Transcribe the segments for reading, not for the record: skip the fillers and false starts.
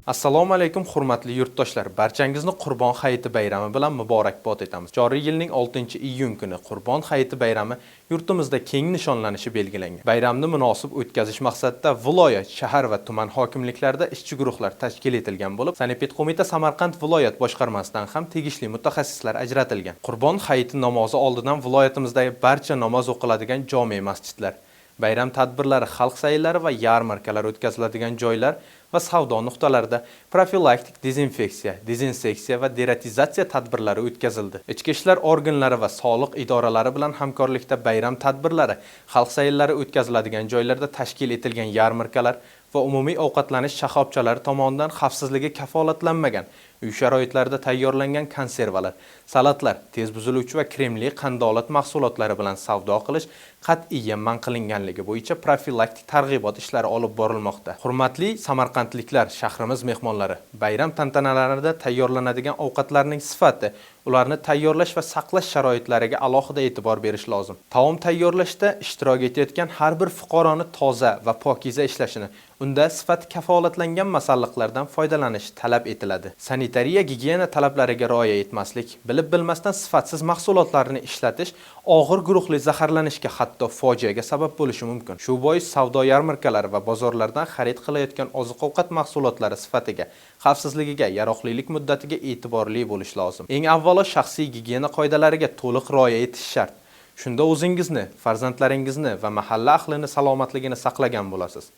Assalomu alaykum, hurmatli yurtdoshlar. Barchangizni Qurbon hayiti bayrami bilan muborakbod etamiz. Joriy yilning 6-iyun kuni Qurbon hayiti bayrami yurtimizda keng nishonlanishi belgilangan. Bayramni munosib o'tkazish maqsadida viloyat, shahar va tuman hokimliklarida ishchi guruhlar tashkil etilgan bo'lib, Sanepid qo'mita Samarqand viloyat boshqarmasidan ham tegishli mutaxassislar ajratilgan. Qurbon hayiti namozi oldidan viloyatimizdagi barcha namoz o'qiladigan jome masjidlar, bayram tadbirlari, xalq sayllari va yarmarkalar o'tkaziladigan joylar va savdo nuqtalarida profilaktik dezinfeksiya, dezinseksiya va deratizatsiya tadbirlari o'tkazildi. Ichki ishlar organlari va soliq idoralari bilan hamkorlikda bayram tadbirlari, xalq sayllari o'tkaziladigan joylarda tashkil etilgan yarmarkalar va umumiy ovqatlanish shoxobchalari tomonidan xavfsizligi kafolatlanmagan uy sharoitlarida tayyorlangan konservalar, salatlar, tez buziluvchi va kremli qandolat mahsulotlari bilan savdo qilish qat'iyan man qilinganligi bo'yicha profilaktik targ'ibot ishlari olib borilmoqda. Hurmatli samarqandliklar, shahrimiz mehmonlari, bayram tantanalarida tayyorlanadigan ovqatlarning sifati, ularni tayyorlash va saqlash sharoitlariga alohida e'tibor berish lozim. Taom tayyorlashda ishtirok etayotgan har bir fuqaroni toza va pokiza ishlashini, unda sifati kafolatlangan masalliqlardan foydalanish talab etiladi. Sanitariya gigiyena talablariga rioya etmaslik, bilib bilmasdan sifatsiz mahsulotlarni ishlatish og'ir guruhli zaharlanishga, hatto fojiaga sabab bo'lishi mumkin. Shu bois savdo yarmarkalari va bozorlardan xarid qilayotgan oziq-ovqat mahsulotlari sifatiga, xavfsizligiga, yaroqlilik muddatiga e'tiborli bo'lish lozim. Eng avvalo shaxsiy gigiyena qoidalariga to'liq rioya etish shart. Shunda o'zingizni, farzandlaringizni va mahalla ahlini salomatligini saqlagan bo'lasiz.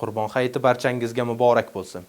Qurbon hayiti barchangizga muborak bo'lsin.